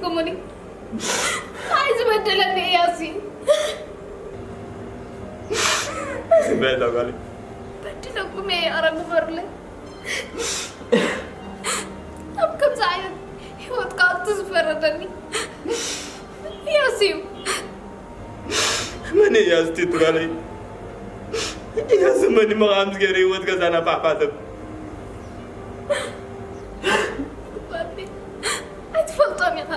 ኩሙኒ ኣይ ዝበደለኒ እያሲ ስምዕላ ጓል በድለኩም እየ ይቕረ ግበሩለይ። ኣብ ከምዚ ዓይነት ህይወት ከኣቱ ዝፈረደኒ እያሲ እዩ። መን እያ ስቲ ትባለይ? እያስ መን መቓምስ ገይሩ ህይወት ገዛና ፋሕፋ ሰብ ባቢ ኣይትፈልጦን ኢኻ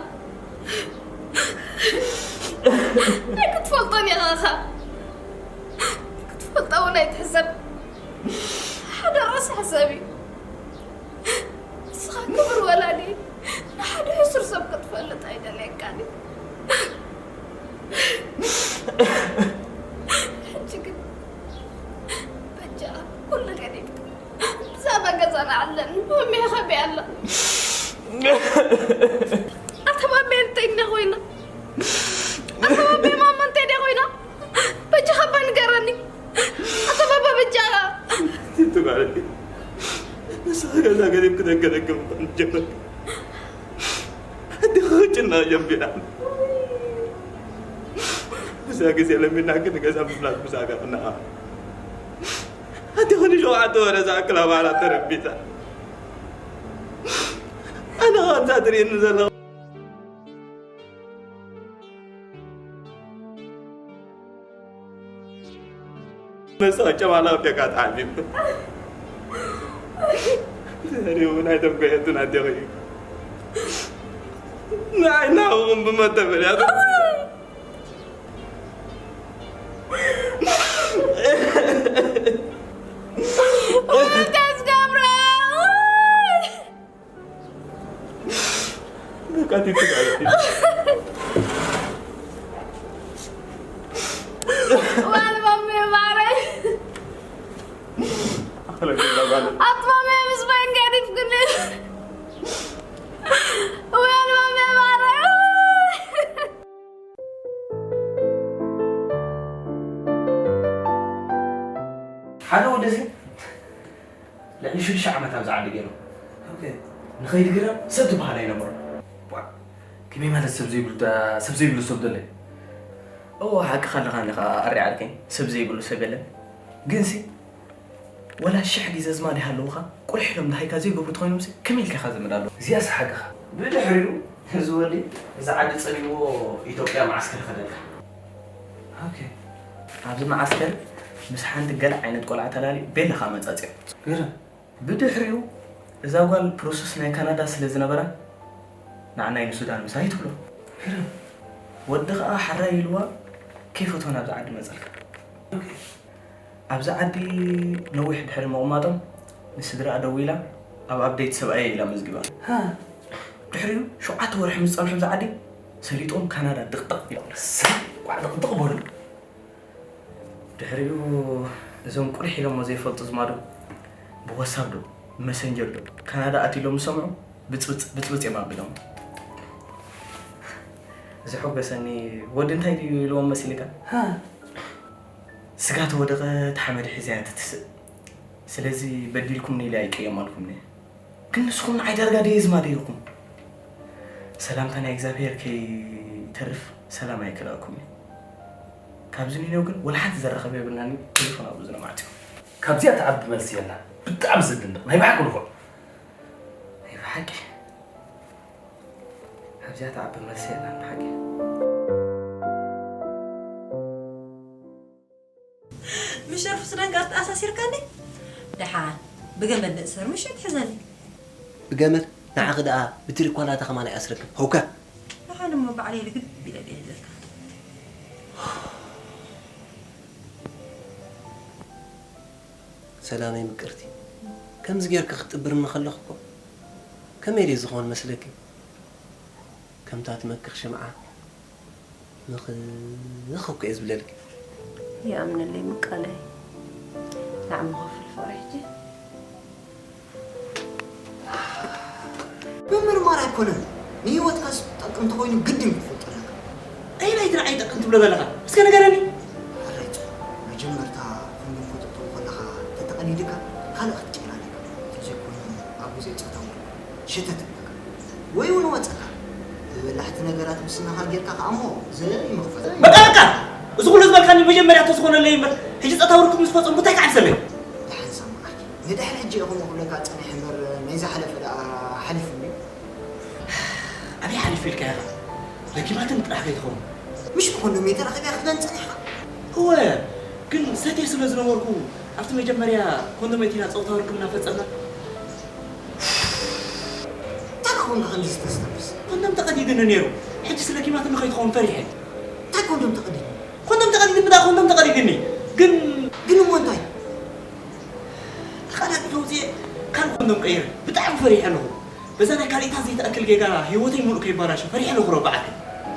ኣይክትፈልጦን ኢኻ ኢኻ ክትፈልጦ እውን ኣይትሕሰብ ሓደ ራእሲ ሕሰብ እዩ ንስኻ ክብር ወላዲ ንሓደ ሕሱር ሰብ ክትፈልጥ ኣይደልየካን እዩ ሕጂ ግን በጃ ኩሉ ገዲፍካ ብዛዕባ ገዛና ዓለን መሜ ከቢያ ኣላ ኣተባቤ እንተኛ ኮይና ኣተባቤ ማማ እንተደ ኮይና በጃኻ እባ ንገረኒ ኣተባባ በጃኻ ትባለይ ንስኻ ገዛ ገዲፍ ክደገደግም ጀመር ኣዴኻ ክጭና ጀምቢራ ብዛ ግዜ ለሚና ግን ገዛ ምፍላጥ ብዛጋ ቅናኣ ኣዴኻ ንሸውዓተ ወረ ዝኣክል ኣባላት ተረቢታ ኣነ ከምዛ ትርእየኒ ዘለኹ መሳጫ ባላ ደቃ ታሊም ዘሪው ናይ ተንጎየትን ኣደቂ ናይ ናውም ብመተበልያ ተዝገብረ በቃቲት ዋልባሜ ማረይ ኣጥማሜ ምስ በንገዲፍ ግን ዋልባሜ ማረይ ሓደ ወደዚ ልዕሊ ሽዱሽተ ዓመት ኣብዚ ዓዲ ገይሩ ንኸይዲ ግረም ሰብ ዝበሃል ኣይነበሮ ከመይ ማለት ሰብ ዘይብሉ ሰብ ዘይብሉ ሰብ ደለ እዎ ሓቅኻ ኣለኻ ኣለኻ ኣሪ ዓርከይ ሰብ ዘይብሉ ሰብ የለን ግንሲ ወላ ሽሕ ግዜ ዝማድ ይሃለውኻ ቁልሕ ኢሎም ድሃይካ ዘይገብሩ ተኾይኖምሲ ከመይ ኢልካ ኢኻ ዘመድ ኣለዎ እዚኣስ ሓቅኻ ብድሕሪኡ እዚ ወዲ እዚ ዓዲ ጸሊእዎ ኢትዮጵያ መዓስከር ከደልካ ኣብዚ መዓስከር ምስ ሓንቲ ገለ ዓይነት ቆልዓ ተላልዩ ቤላ ኸኣ መጻጽዮ። ገለ ብድሕሪኡ እዛ ጓል ፕሮሰስ ናይ ካናዳ ስለ ዝነበራ ንዓናይ ንሱዳን ምሳይ ትብሎ። ገለ ወዲ ኸኣ ሓራይ ኢልዋ ከይፈትወ ናብዚ ዓዲ መጸልካ። ኣብዚ ዓዲ ነዊሕ ድሕሪ ምቕማጦም ንስድርኣ ደዊላ ኣብ ኣፕደይት ሰብኣየ ኢላ መዝጊባ። ድሕሪኡ ሸውዓተ ወርሒ ምስ ጸንሑ ኣብዚ ዓዲ ሰሊጦም ካናዳ ድቕድቕ ኢሎም። እሰይ ኳዕ ድቕድቕ በሉ። ድሕሪኡ እዞም ቁልሕ ኢሎሞ ዘይፈልጡ ዝማዶ ብዋትሳፕ ዶ ብመሰንጀር ዶ ካናዳ ኣትዩ ኢሎም ዝሰምዑ ብጽብጽ ብጽብጽ እዮም ኣቢሎም። ዘሐጎሰኒ ወዲ እንታይ ድዩ ኢልዎም መሲልካ? ስጋ ተወደቐት ሓመድ ሒዛ እያ ትትስእ። ስለዚ በዲልኩምኒ ኢለ ኣይቅየመልኩምን እየ። ግን ንስኹም ንዓይ ዳርጋ ደየዝማደ ኢኹም። ሰላምታ ናይ እግዚኣብሄር ከይተርፍ ሰላም ኣይክልኣኩም እዩ። ካብዚ ንኔው ግን ወላ ሓንቲ ዘራኸብ የብልናን እዩ። ቴሌፎን ኣብኡ ዝነማዕት እዩ። ካብዚኣ ትዓቢ መልሲ የላን። ብጣዕሚ ዘድንቕ ናይ ብሓቂ ንፉዕ። ናይ ብሓቂ ካብዚኣ ትዓቢ መልሲ የላን ብሓቂ። ምሸት ሱዳን ጋር ተኣሳሲርካኒ ደሓን ብገመድ ንእሰር ምሸት ሕዘኒ ብገመድ ንዓኺ ደኣ ብትሪኳላታ ከማን ኣይኣስረክን። ሆውከ። ደሓን እሞ ባዕለይ ልግብ ኢለ ድየ ሕዘልካ። ሰላመይ ምቅርቲ፣ ከምዚ ጌርኪ ክትጥብርኒ ከለኺ እኮ ከመይ ድየ ዝኾን መስለኪ? ከምታ ትመክኽ ሽምዓ ምኽኽ እኮ እየ ዝብለልኪ። ይኣምነለይ ምቃለይ ንዓሚ ከፍል ፍቕሪ ሕጂ። ምምርማር ኣይኮነን ንህይወትካ ዝጠቅም እንተኾይኑ ግድን ክትፈልጦ ኣለካ። ኣየናይቲ ንዓይ ይጠቅም ትብሎ ዘለኻ እስከ ንገረኒ። ሕራይ ጽቡቕ። መጀመርታ ኮንዶም ከተእትዎ ከለኻ ተተቐዲድካ ካልእ ክትቅይር ኣለካ። እንተዘይኮይኑ ኣብ ግዜ ጾታዊ ርክብ ሸተት ኣለካ ወይ እውን ወጸካ ብበላሕቲ እቲ ነገራት ምስናኻ ጌርካ ከኣ እሞ ዘይምኽፈት። በቃ፣ በቃ! እዚ ኩሉ ዝበልካኒ መጀመርያ ተዝኾነለይ እምበር፣ ሕጂ ጾታዊ ርክብ ምስ ፈጸምኩ እንታይ ክዓብሰለይ? ደሓን ሰማዓኪ። ንድሕር ሕጂ ኢኹም ክብለካ ጸኒሐ እምበር፣ ናይ ዝሓለፈ ደኣ ሓሊፉ እንድዩ። ኣበይ ሓሊፉ ኢልካ ኢኻ? ለኪማትኒ ጥራሕ ከይትኸውን። ምሽ ብኮንዶም እየ ተራኺበያ ክብለን ጸኒሕካ? እወ፣ ግን ሰትየ ስለ ዝነበርኩ፣ ኣብቲ መጀመርያ ኮንዶም ኣቲና ጾታዊ ርክብ እናፈጸምና። እንታይ ክኸውን ከምዚ ዝተስተብስ? ኮንዶም ተቐዲድኒ ነይሩ። ሕጂ ስለ ኪማትኒ ከይትኸውን ፈሪሐ። እንታይ ኮንዶም ተቐዲድኒ? ኮንዶም ተቐዲድኒ፣ ብዳ ኮንዶም ተቐዲድኒ። ግን ግን እሞ እንታይ? ተቓዳዲ ፈውፅየ ካልእ ኮንዶም ቀይረ። ብጣዕሚ ፈሪሐ ኣለኹ። በዛ ናይ ካልኢታ ዘይትኣክል ጌጋ ህይወተይ ሙሉእ ከይባላሾ ፈሪሐ ኣለኹ ረባዕተ።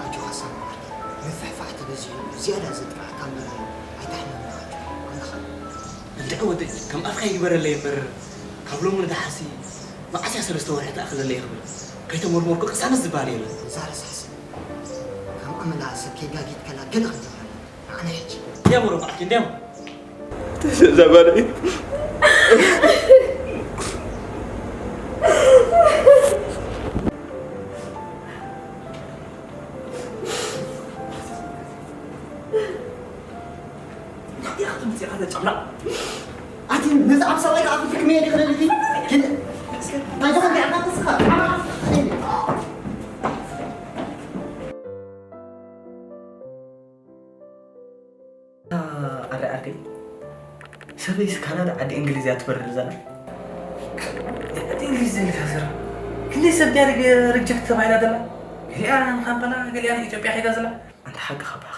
ኣጆኻ ሳሚ ዓርከይ፣ ምፍሕፋሕ ተበዚሑ ዝያዳ ዘጥፍኣካ እምበር ኣይተሕምም ኢኻ ኣጆኻ። ኣምላኽ ኣሎ። እንድዒ ወደይ፣ ከም ኣፍካ ይግበረለይ እምበር፣ ካብ ሎሚ ንደሓርሲ መዓስ እያ ሰለስተ ወርሒ ትኣኽለለይ ክብል ከይተመርመርኩ ቅሳነት ዝበሃል የለን። እዛ ረሳሕ ሰብ፣ ከም ኣመላ ሰብ ከይጋጌት ከላ ገለ ክንገብረላ። ንዓና ሕጂ። እንዲያም ወረባዕኪ፣ እንዲያም። ተሸዛባሪ። ናብቲ ኢኻ ትምጽእ ኢኻ ዘጨምላቕ። ኣቲ ነዚ ኣብ ሰብኣይ ከኣ ክትሕክምዮ ዲኺ ደሊኺ? ግን እስከ እንታይ ዝኾንካ ኢኻ ንስኻ? ኣረ ዓርከይ፣ ሰበይስ ካናዳ ዓዲ እንግሊዝ እያ ትበርር ዘላ። ዓዲ እንግሊዝ ዘልካ ዘራ። ክንደይ ሰብ ድያ ሪጀክት ተባሂላ ዘላ? ገሊኣ ንካምፓላ፣ ገሊኣ ንኢትዮጵያ ከይዳ ዘላ። ኣንታ ሓቅኻ ባኻ።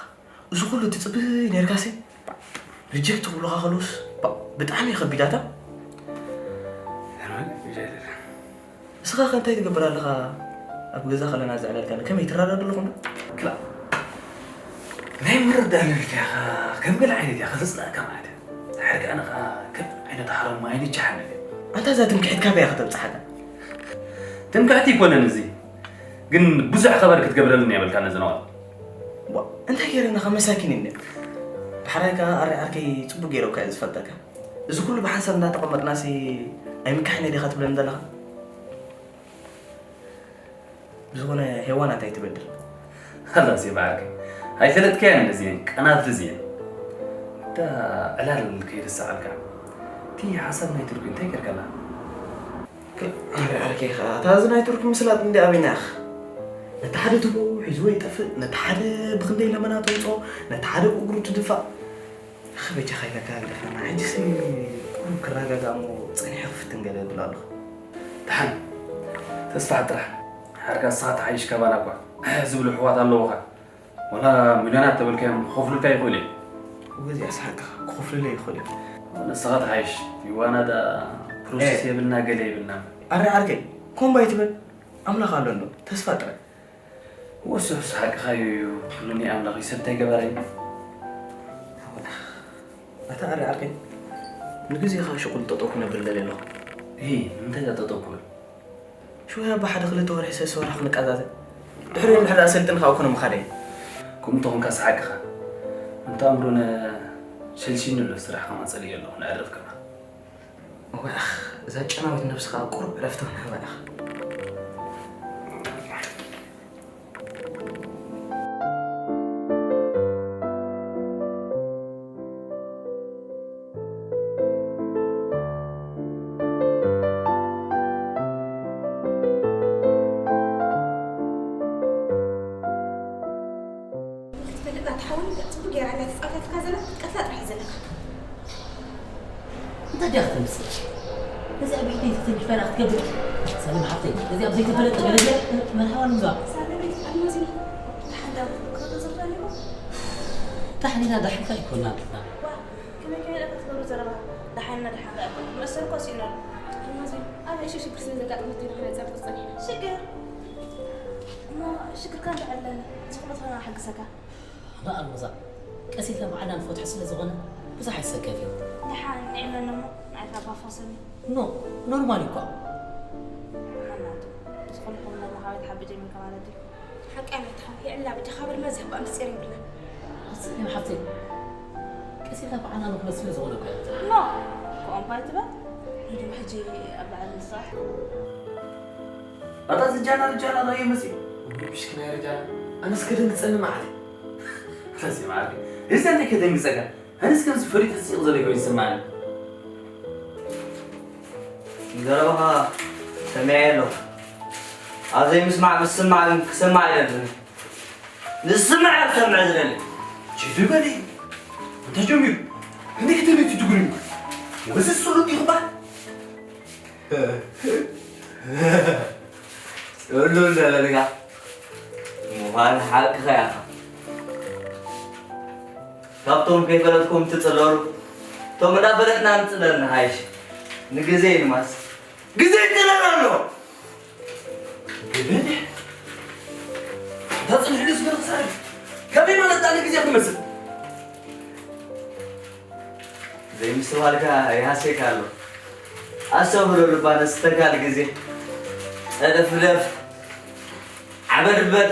እዚ ኩሉ ትጽበ ኔርካሲ ሪጀክት ክብሉኻ ከለውስ ባ-፣ ብጣዕሚ ከቢዳታ። ንስኻ ከ እንታይ ትገብር ኣለኻ? ኣብ ገዛ ከለና ዘዕለልካኒ ከመይ ትረዳዱ ኣለኹም ዶ? ክላ ናይ ምርዳእ ልልካ ኢኻ ከም ገለ ዓይነት ኢኻ ዘጽላእካ ማለት እዩ። ድሓር ከኣ ንኻ ከም ዓይነት ሓረም ማይ ንቻ ሓንል እዩ። ኣንታ እዛ ትምክሕት ካበይ ኢኻ ተብጽሓካ? ትምክሕቲ ኣይኮነን እዚ። ግን ብዙሕ ከበር ክትገብረልን የብልካ ነዚ ነዋት። ዋ፣ እንታይ ገይረናኻ መሳኪን እነ? ብሓራይ ከኣ ኣረ ዓርከይ ጽቡቅ ገይረ እኳ እየ ዝፈልጠካ። እዚ ኩሉ ብሓንሳብ እንዳተቐመጥናሲ ኣይምካሕን እየ ዲኻ ትብለኒ ዘለኻ? ብዝኾነ ሄዋናት ኣይትበድል። ኸላስ እየ ብዓርከይ። ኣይፈለጥካያን እዚኤን፣ ቀናት እዚኤን። እታ ዕላል ከይርሰዓልካ። እቲ ሓሳብ ናይ ቱርኪ እንታይ ጌርካላ? ኣረ ዓርከይ ኸኣ፣ እታ እዚ ናይ ቱርኪ ምስላጥ እንዲ ኣበይና ኢኻ? ነቲ ሓደ ትቦ ሒዝዎ ይጠፍእ፣ ነቲ ሓደ ብኽንደይ ለመና ተውጽኦ፣ ነቲ ሓደ ብእግሩ ትድፋእ። ኣኸ በጃኻ ኢለካ ግደፈና። ሕጂሲ ቁሩብ ክረጋጋእ እሞ ጸኒሐ ክፍትን ገለ እብል ኣለኹ። ደሓን፣ ተስፋ ጥራሕ። ሓርካ ንስኻ ተሓይሽ ካባና እኳ ዝብሉ ኣሕዋት ኣለዉኻ። ዋላ ሚልዮናት ተበልካዮም ክኸፍሉልካ ይኽእሉ እዮም። እወ፣ እዚኣስ ሓቅኻ፣ ክኸፍሉለይ ይኽእሉ እዮም። ንስኻ ተሓይሽ። ዩዋና ደኣ ፕሮሰስ ኤ። የብልና፣ ገለ የብልና። ኣረ ዓርከይ፣ ኮምባ ኣይትበል። ኣምላኽ ኣሎ እንዶ፣ ተስፋ ጥራይ። ወስሑስ ሓቅኻ እዩ፣ ኩሉ ናይ ኣምላኽ እዩ፣ ሰብ እንታይ ገባራይ? ኣታ ኣረ ዓርከይ፣ ንግዜኻ ሽቁል ጠጠው ክነብል ደልየ ኣለኹ። እሂ፣ ንምንታይ እዛ ጠጠው ክብል? ሽወያ ብሓደ ክልተ ወርሒ ሰለስተ ወርሒ ክንቀዛዘ። ድሕሪኡ እንድሕር ደኣ ሰልጥን ካብኡ ክነ ምኻደይ። ከምኡ እንተኾንካስ ሓቅኻ። እንተ ኣእምሮነ ሸልሺኒ ኣሎ፣ ስራሕ ከማን ጸሊኤ ኣለኹ፣ ነዕርፍ ከማን። እዋእ፣ እዛ ጨናዊት ነብስኻ ቁሩብ ዕረፍቲ ክንህባ ኢኻ። ክትፈልጥ ኣትሓውን ጽቡቅ ገይራ ኣላ ትጻወታትካ ዘላ ክትቀትላ ጥራሕ እዩ ዘለካ። እንታይ ድያ ከተምጽእ? ነዚኣ ብኢደይ ተተንኪፈና ክትገብር። ሰላም ሓፍተይ፣ ነዚኣ ብዘይተፈለጠ ገለ ገለ መርሃባ ንምግባር። ሳለመይ፣ ኣልማዝና፣ ደሓን ዳኣ ክትብሎ ዝኽእል ኣለዎ። ዳሕኒና ዳሕንካ ኣይኮናን። ዋ፣ ከመይ ከመይ ኢኻ ትገብሮ ዘረባ? ደሓንና ደሓን ዳኣ ኣይኮነን። መሰል እኮ ስኢኑ ኣሎ። ኣልማዝና፣ ኣብ ንእሽቶ ሽግር ስለ ዘጋጠመት ኢና ክነጻርፍ ጸኒሕና። ሽግር? እሞ ሽግርካ እንታይ ኣለኒ? ዝኽእሎ ተኾይነ ክሕግዘካ። ኣነ ኣልማዛ፣ ቀስ ኢልና ባዕልና ንፈትሖ ስለ ዝኾነ ብዙሕ ኣይትሰከፊ። ደሓን ንዕመን እሞ ንዓይ ካብ ኣፋሰኒ። ኖ፣ ኖርማል እዩ እኮ። ደሓን ናቱ፣ ብዝኾነ ይኹን እናተኻበ ተሓቢ ጀሚርካ ማለት ድዩ? ሓቃ ናይታ ሓው የዕላ በጃኻ በል፣ መዚ እባ ምስጢር የብልና። ውፅእ እዮም ሓፍተይ። ቀስ ኢልና ባዕልና ንኹሎ ስለ ዝኾነ እኮ እያ። ኖ፣ ከምኡ እባ ኣይትበል። ንድማ ሕጂ ኣብ ላዕሊ ንስኻ። ኣታ ዝጃና ርጃና ዶ እዩ መፂኡ? ምሽክና ረጃ ኣነስ ከደንግጸኒ መዓት። ስለዚ ማለት እዚ እንታይ ከደንግጸካ? ኣነስ ከምዚ ፈሪጥ ዝስቕ ዘሎ ኮይኑ ይስማዓኒ። ዘረባኻ ሰሚዐ ኣለኹ። ኣብ ዘይምስማዕ ምስማዕ ክሰማዕ ኣይደልን። ንስማዕ እየ ክሰምዕ ዝደሊ። ችዱ በሊ። እንታይ ጀሚሩ? ክንደይ ክትብል ትጉርም? ወዚ ስሉጥ ይኽባል። ጽሉል ዘበልካ ምዃን ሓቅኻ ኢኻ። ካብቶም ከይፈለጥኩም ትጽለሉ፣ እቶም እንዳፈለጥና ንጽለል ንሓይሽ። ንግዜ ይንማስ። ግዜ ይጥለል ኣሎ። ግዜ? እታ ጽንሕ ኢሉ ዝገርም ሳይድ። ከመይ ማለት ኣነ ግዜ ክመስል? ዘይምስትውዓልካ ይሃስየካ ኣሎ። ኣስተውዕሎ ልባ ነስተካል ግዜ። ጸደፍደፍ፣ ዓበድበድ፣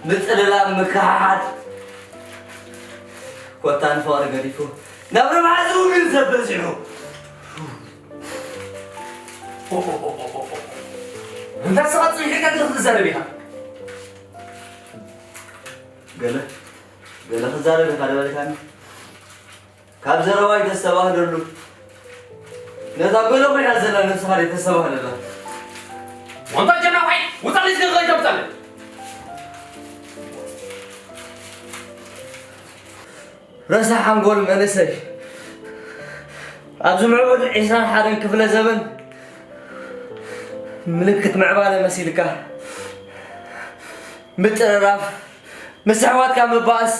ምጥልላም፣ ምክሕሓድ። ኮታ ንፍቕሪ ገዲፉ ናብ ረብሓ ዝውግን ሰብ በዚሑ። እንታ ሰባት ጽንሒልካ ገለ ክትዛረብ ኢኻ። ገለ ገለ ክዛረብ ኢኻ ዶ በልካኒ? ካብ ዘረባይ ተስተባህለሉ። ነታ ገለ ኮይና ዘላ ነብስኻ ደይ ተስተባህለላ። ወንታ ጀናዋይ፣ ውጻ ልጅ ገዛ ይከብታል። ረሳሕ ሓንጎል መንእሰይ። ኣብዚ ምዕቡል ዒስራን ሓደን ክፍለ ዘበን ምልክት ምዕባለ መሲልካ ምጥርራፍ፣ ምስ ኣሕዋትካ ምባኣስ፣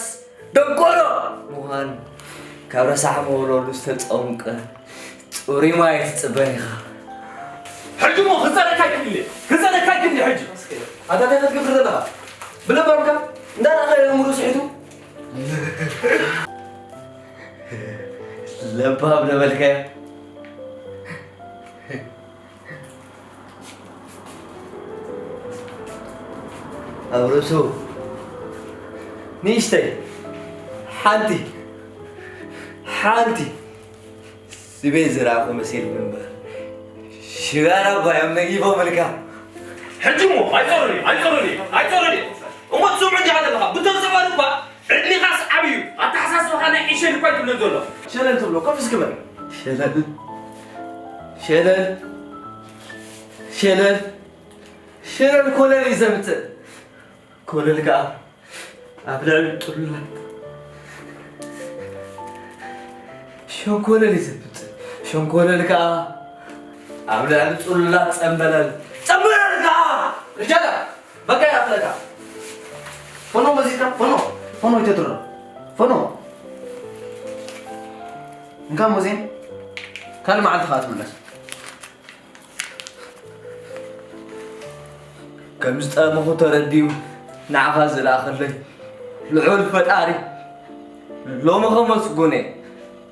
ደንቆሮ ምዃን ካብ ረሳሕ መወለሉ ዝተጸምቀ ጽሩይ ማይ ትጽበ ኢኻ። ሕጂ እሞ ክጸረካ ኣይክእልን እየ። ክጸረካ ኣይክእልን እየ ሕጂ። ኣታ እንታይ ክትገብር ዘለኻ? ብለባምካ እንዳረኣኻ ኣእምሮ ስሒቱ። ለባም ነበልካዮ። ኣብ ርእሱ ንእሽተይ ሓንቲ፣ ሓንቲ ስቤት ዝረኣኹ መሲልኒ እምበር፣ ሽጋራ እኳ እዮም ነጊፎምልካ። ሕጂ እሞ ኣይጾርኒ፣ ኣይጾርኒ፣ ኣይጾርኒ። እሞ ትሰምዖ እንዲኻ ዘለኻ። ብተዘዋዋሪ እኳ ዕድሜኻስ ዓብዩ፣ ኣተሓሳስባኻ ናይ ዕሸል እኳ ኣይትብሎን ዘሎ። ሸለል ትብሎ፣ ኮፍ እስኪ በል። ሸለል፣ ሸለል፣ ሸለል፣ ሸለል ኮለል እዩ ዘምጽእ። ኮለል ከኣ ኣብ ልዕሊ ጥሉላት ሸንኮለል እዩ ዘምጽእ። ሸንኮለል ከኣ ኣብ ልዕሊ ጥሉላት ጸምበለል፣ ጸምበለል ከኣ ርጃላ በቃ ይኣኽለካ። ፎኖ መዚዝካ፣ ፎኖ፣ ፎኖ ይተትሮ። ፎኖ። እንካ ሞዜን፣ ካልእ መዓልቲ ከኣ ትምለስ። ከም ዝጠመኹ ተረዲኡ ንዓኻ ዝለኣኸለይ ልዑል ፈጣሪ፣ ሎሚ ከመስጉን እየ፣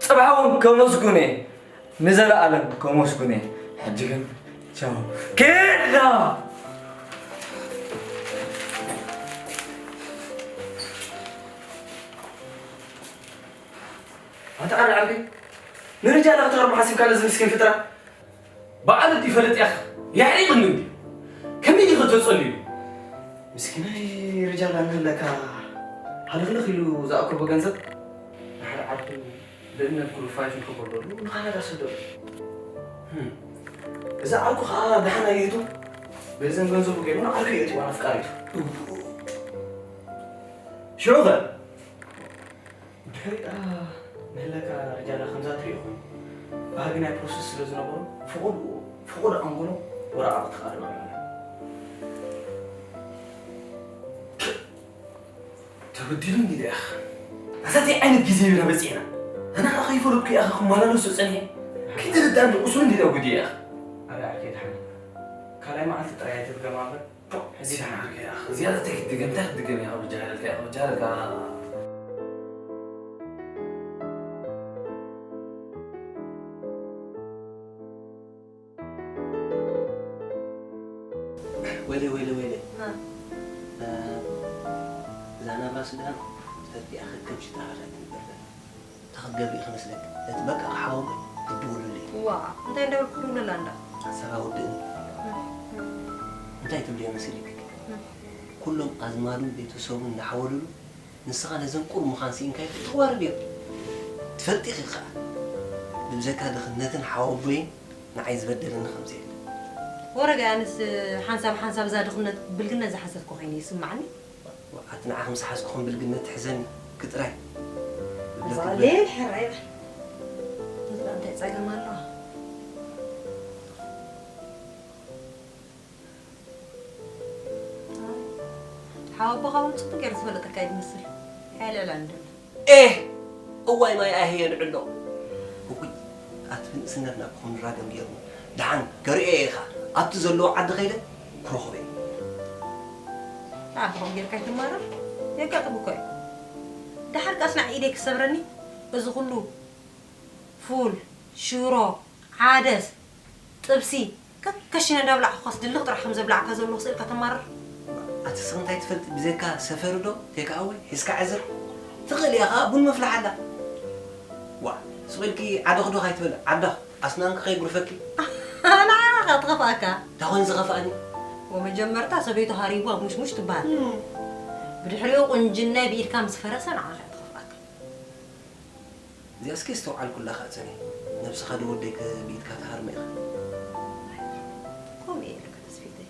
ጽባሕ እውን ከመስጉን እየ። ንዘለኣለም ከመስግኖ። ሕጂ ግን ቻው። ኬድና። ኣታ ኣነ ዓርከይ፣ ንርጃ ዳኣ ክትቐርቦ ሓሲብካ ነዚ ምስኪን ፍጥራ? በዓል እንዲ ይፈልጥ ያኽ የሕሪቕኒ እንዲ። ከመይ ኢኻ ተጸልዩ? ምስኪናይ ርጃላ እንህለካ ሃልኽልኽ ኢሉ ዝኣከቦ ገንዘብ ንሓደ ዓርኩ ብእምነት ግሩፕ ፋይፍ ይከበረሉ ንካናዳ ሰደሉ። ህም። እዛ ዓርኩ ከዓ ደሓን ኣየቱ በዘን ገንዘቡ ገይሩ ንዓርኩ የእትዋ ኣፍቃሪቱ። ሽዑ ኸ? ድሕሪኣ ንህለካ ርጃላ ከምዛ ትሪኦ ኮይኑ ባህጊ ናይ ፕሮሰስ ስለ ዝነበሮ ፍቑድ ፍቑድ ኣንጎሎ ወረቓቕቲ ክቐርብ ኣለና። ተበዲሉ እንዲ ኢኻ። ኣታ እንታይ ዓይነት ግዜ ኢና በጺሕና? ኣነ ኸዓ ከይፈለጥኩ እየ ክመላለሶ ጸኒሐ። ከይተረዳእኒ ቁስሉ እንዲ ኢለ ጉድ እየ። ኣረ ዓርከይ ድሓን። ካልኣይ መዓልቲ ጥራይ ኣይትድገማ እምበር። ሕዚ ድሓን ዓርከይ እያ። ዝያዳ እንታይ ክትድገም፣ እንታይ ክትድገም እያ? ብጃህልካ እያ፣ ብጃህልካ። ወይለ፣ ወይለ፣ ወይለ። እ። እ፣ እዛ ናብራ ሱዳን ተርዲኣ ከከም ሽጣ ሓዛ ትንበር ዘላ። እንታይ ክትገብሪ ኢኺ መስለኪ? ነቲ በቃ ክሓወቅ ትድውልሉ ኢኺ። ዋ፣ እንታይ እንዳበልኩ ክድውለላ እንዳ? ሓሳባ ውድእኒ። እ፣ እ። እንታይ ትብልዮ መሲልኪ? እ። ኩሎም ኣዝማዱን ቤተሰቡን እናሓወለሉ፣ ንስኻ ነዘን ቁር ምዃን ስኢንካዮ ክትዋረድ እዮ። ትፈልጢ ኢኺ ኸኣ፣ ብብዘካ ድኽነትን ሓወቦይን ንዓይ ዝበደለኒ ከም ዘየለ። ወረገ ኣነስ ሓንሳብ ሓንሳብ እዛ ድኽነት ብልግነት ዝሓዘትኩ ኾይኑ ይስማዕኒ። ኣቲ ንዓኺ ምስ ሓዝኩ ከም ብልግነት ትሕዘኒ ክጥራይ። እዛ ሌል ሕራይ በል። እዛ እንታይ ጸገም ኣለዋ? ሓወቦኻ እውን ጽቡቅ ገይሩ ዝፈለጠካ እዩ ዝመስል። ኣይልዕላን ደሎ። ኤህ! እዋይ ማይ ኣህየ ልዕሎ። እውይ፣ ኣቲ ብንእስነትና እኮ ንራገም ገይሩና። ደሓን ገርኤ ኢኻ ኣብቲ ዘለዎ ዓዲ ከይደ ክረኽቦ እየ። ንዓኻ ከምኡ ጌርካ ኣይትማረር። የጋጥም እኮ እዩ። ደሓር ቃስናዕ ኢደይ ክሰብረኒ። እዚ ኩሉ ፉል፣ ሽሮ፣ ዓደስ፣ ጥብሲ፣ ከከሽነ እንዳብላዕኩኻስ ድልኽ ጥራሕ ከም ዘብላዕካ ዘለኹ ስእልካ ተማርር። ኣቲ ስቕ እንታይ ትፈልጢ ብዘይካ ሰፈሪ ዶ ቴክ ኣወይ ሒዝካ ዕዝር? ትኽእል እያ ኸኣ ቡን መፍልሓ ኣላ። ዋ፣ ስቕ ኢልኪ ዓደኽ ዶ ካይትበል ዓዳኽ ኣስናንኪ ከይጉርፈኪ። ንዓኻ ትኸፍኣካ። እንታይ ኾን ዝኸፍኣኒ? ወመጀመርታ ሰበይቱ ሃሪዋ ሙሽሙሽ ትበሃል። እም። ብድሕሪኡ ቁንጅናይ ብኢድካ ምስ ፈረሰ ንዓኻ ትኸፍኣካ። እዚኣስ ከየስተውዓልኩላ ከኣ ጸኒሐ። ነብስኻ ዶ ወደይ ከ ብኢድካ ትሃርሞ ኢኻ? ከምኡ እየ ኢለካ ተስፊተይ።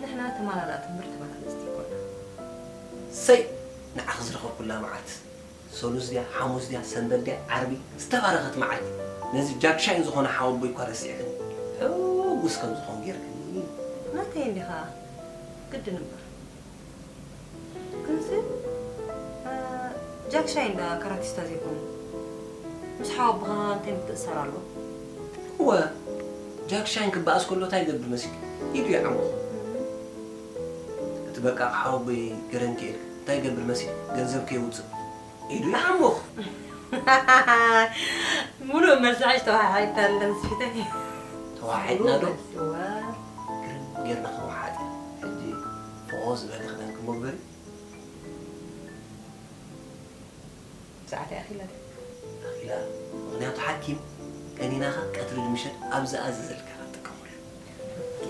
ንሕና ተመላላእቲ እምበር ተበላለጽቲ ኣይኮናን። ሰይ! ንዓኺ ዝረኸብኩላ መዓልቲ። ሰሉስ ድያ፣ ሓሙስ ድያ፣ ሰንበት ድያ፣ ዓርቢ፣ ዝተባረኸት መዓልቲ። ነዚ ጃክሻይን ዝኾነ ሓወቦይ እኳ ረሲዕክኒ። ሕጉስ ከም ዝኾን ጌርክኒ። ናተይ እንዲኻ። ግድን እምበር። ግንሲ፣ እ፣ ጃክሻይ እንዳ ካራቲስታ ዘይኮነ። ምስ ሓወቦኻ እንታይ ምትእሳር ኣለዎ? እወ፣ ጃክሻይን ክበኣስ ከሎ እንታይ ይገብር መሲሉ? ኢዱ ይዓሞ። እቲ በቃ ሓወቦይ ገረንኪኤል እንታይ ይገብር መሲሉ? ገንዘብ ከየውጽእ ኢዱ ይዓሞ። ሙሉእ መልሲ ሓሽ ተወሓሒድካ ኣለስ ፊተይ። ተወሓሒድና ዶ? እወ። ግርም ጌርና ክንወሓጥ። ሕጂ ፍቑ ዝበለ ክዳን ክንገብር። ሰዓት ኣኺላ ድያ? ኣኺላ። ምኽንያቱ ሓኪም ቀኒናኻ ቀትሪ ንምሸት ኣብ ዝኣዘዘልካ ክትጥቀመሉ። ኦኬ።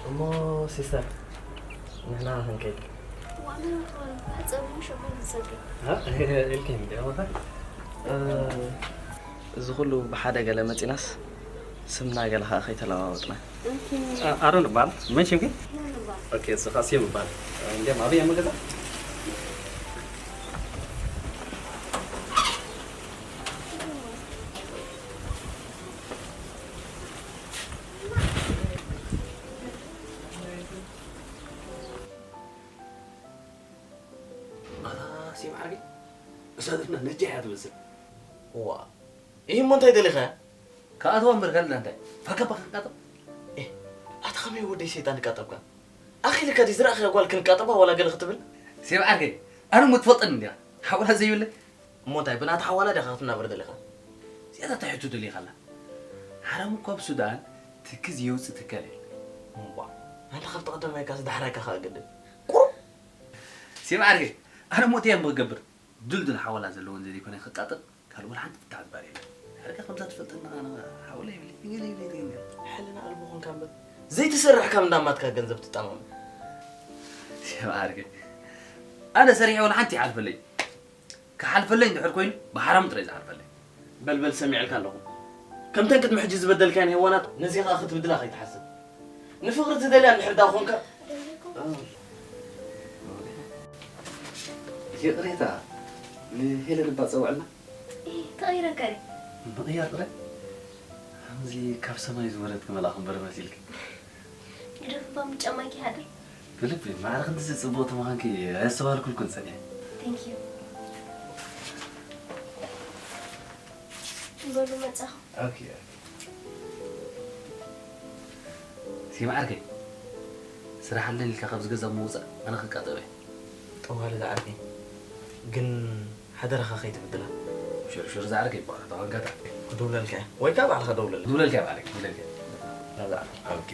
እሞ ሲስተር፣ ንሕና ክንከይድ። ዋና ጸብሙ ሸኮር ዝሰዱ። እ፣ ኢልኪ እንዲ፣ ኣማታ፣ እ፣ እዚ ኩሉ ብሓደ ገለ መጺናስ፣ ስምና ገለ ኸኣ ከይተለዋወጥና። ኦኬ። እ፣ ኣሮን እባል። መን ሽምኪ? ሄለን እባል። ኦኬ፣ እሱ ኸኣ ስዩም እባል። እንዲያም ኣበይ እየ መገዛ? ኣታ ስዩም ዓርከይ፣ እዛ ድማ ነጃሕ እያ ትመስል። እዋ፣ እሞ እንታይ ደሊኻ? ከኣትዋ እምበር ካልእ እንታይ? ፈከባ ክንቃጠብ። ኣታ ከመይ ወደይ ሰይጣን ቃጠብካ? ኣኺልካ ድዩ ዝረኣኽያ ጓል ክንቃጠባ ዋላ ገለ ክትብል? ሴብ ዓርከይ፣ ኣነ እሞ ትፈልጠኒ እንዲኻ። ሓውላ ዘይብለይ። እሞ እንታይ ብናታ ሓዋላ ዲኻ ክትናበር ደሊኻ? እዚኣታ እንታይ ሕቶ ደሊኻ ኣላ? ሓራም እኮ ኣብ ሱዳን ትኪ ዘየውጽእ ትካል የለን። እዋ፣ ኣንታ ካብቲ ቀዳማይካስ ዳሕራይካ ከኣ ግድን። ቁሩብ። ሴብ ዓርከይ፣ ኣነ እሞ እንታይ እየ እሞ ክገብር? ድልዱል ሓዋላ ዘለዎ እንተዘይኮነ ክቃጠብ ካልእ ወላ ሓንቲ ፍታሕ ዝበሃል የለን። ሕርካ ከምዛ ትፈልጠና ኣነ ሓውላ ይብለይ፣ ትግል ይብለይ፣ ትግል። ሕልና ኣልቦ ኾንካ እምበር ዘይትሰርሕ ካብ እንዳማትካ ገንዘብ ትጣማመ። ሴብ ዓርከይ፣ ኣነ ሰሪሐ ወላ ሓንቲ ይሓልፈለይ። ክሓልፈለይ እንድሕር ኮይኑ ብሓራም ጥራይ ዝሓልፈለይ። በልበል ሰሚዐልካ ኣለኹ። ከምተን ቅድሚ ሕጂ ዝበደልካየን ሄዋናት ነዚ ኸኣ ክትብድላ ከይትሓስብ። ንፍቕሪ ትደልያ እንድሕር ደኣ ኾንካ። ይቕሬታ፣ ንሄለን እባ ጸውዕልና። እ፣ ተቐይረካ ድዩ? ምቕያር ጥራይ? ከምዚ ካብ ሰማይ ዝወረድኪ መልኣኽ እምበር መሲልኪ። ግደፍ እባ፣ ምስ ጫማይኪ ይሓድር። ብልቢ፣ ማዕረ ክንድዚ ጽብቕቲ ምዃንኪ ኣየስተብሃልኩልኩን ጸኒሐ። Thank you። በሉ መጻኹ። ኦኬ። ሴም ዓርከይ፣ ስራሕ ኣለኒ ኢልካ ካብዚ ገዛ ምውጻእ ኣነ ክቃጠበ እየ። ጠዋሊ ዝዓርከይ፣ ግን ሓደራኻ ከይትብድላ። ሽርሽር ዝዓርከይ፣ ባዕሉ ተቐንቀታ። ክድውለልካ እየ። ወይ ከኣ ባዕልኻ ደውለለይ። ክድውለልካ እየ ባዕለይ፣ ክድውለልካ እየ። ና ዝዓርከይ። ኦኬ።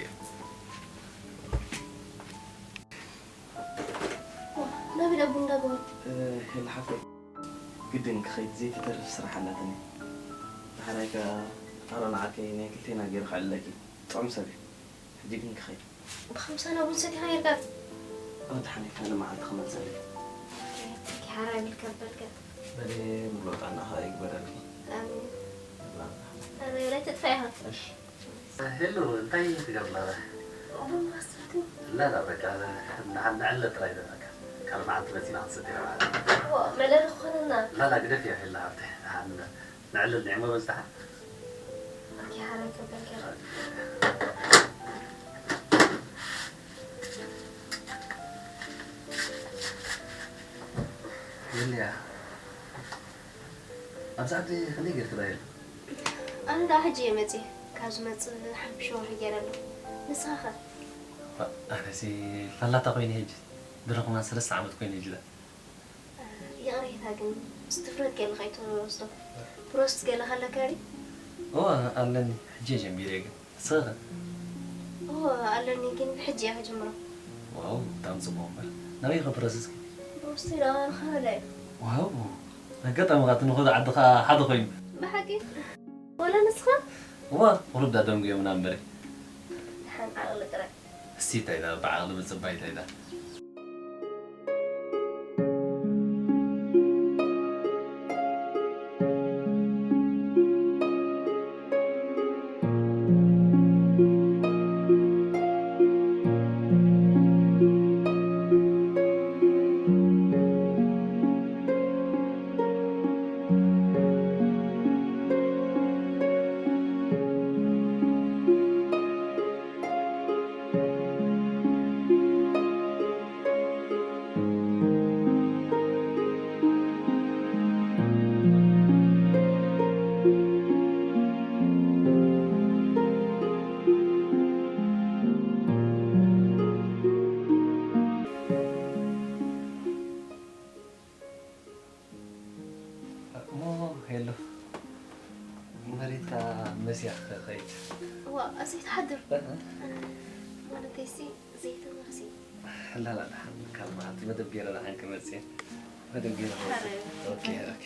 ዋ፣ ናበይ ደኣ ቡን እንዳገበሩ? እ፣ ሄሎ ሓፍተይ፣ ግድን ክኸይድ ዘይትተርፍ ስራሕ ኣላትኒ። ዳሕራይ ከኣ ኣሮን ዓርከይ ናይ ክልቴና ገይሩ ከዕልለኪ። ጥዑም ሰብ እዩ። ሕጂ ግን ክኸይድ። ብኸምሳና ቡን ሰቲኻ ጌርካ? ኣብ ደሓን ካልእ መዓልቲ ክመጽእ ኣለኒ። ኦኬ፣ ሓራይ ይብልካ በልካ። በለ፣ ሙሉእ ጥዕናኻ ይግበረልኪ። ኣሜን። ኣረ፣ ኣይትጥፋእ ኢኻ። እሺ። ሄሉ፣ እንታይ ትገብር ኣለኻ? ቡን ማስተርቲ። ላ፣ ላ፣ በቃ፣ ንዓ-፣ ንዕለ ጥራይ በቃ። ካልእ መዓልቲ መጺና ክንሰቲ ኢና ማለት እዩ። ዋ፣ መለሊ ክኾነና። ላ፣ ላ፣ ግደፍያ ሄሉ ሓፍተይ። ንዓ-፣ ንዕለ ንዕሞ በዝተሓ። ኦኬ፣ ሓራይ ከበል ገይረ። ሄሉያ፣ ኣብዚ ዓዲ ከመይ ጌርኪ ዶ ሄሉ? ኣነ ደኣ ሕጂ እየ መጺኤ። ካብ ዝመጽእ ሓሙሽተ ወርሒ ገይረ ኣለኹ። ንስኻ ኸ? ኣነሲ ላላታ ኮይነ ሕጂ። ድሮ ከማን ሰለስተ ዓመት ኮይነ ሕጂ ደኣ። ይቕሬታ ግን፣ ምስ ድፍረት ገለ ከይትወስዶ። ፕሮሰስ ገለ ከለካ ድዩ? እወ፣ ኣለኒ። ሕጂ እየ ጀሚረ ግን። ንስኺ ኸ? እወ፣ ኣለኒ ግን ብሕጂ እየ ክጅምሮ። ዋው፣ ብጣዕሚ ጽቡቕ እምበር። ናበይ ኢኺ ፕሮሰስኪ? ፕሮሰስ ኢለ ኣነ ኸረዳ እዩ። ዋው፣ ኣጋጣሚ ኸኣ እቲ ንኸዶ ዓዲ ኸኣ ሓደ ኮይኑ። ብሓቂ? ወላ ንስኻ? እወ፣ ቁሩብ ዳ ደንጉዮምና እምበሪ። ደሓን ዓቕሊ ጥራይ። እስቲ እንታይ ዳ ብዓቕሊ ምጽባይ እንታይ ዳ? እሞ ሄሎ፣ መሬትካ መስያ ክኸይድ። እዋ፣ ዘይትሓድር። እ? ማለተይሲ፣ ዘይተማሲ። ላላ፣ ደሓን፣ ካልእ መዓልቲ መደብ ገይረ ደሓን ክመጽእ እየ። መደብ ገይረ ክመጽእ። ሓረ። ኦኬ፣ ኦኬ።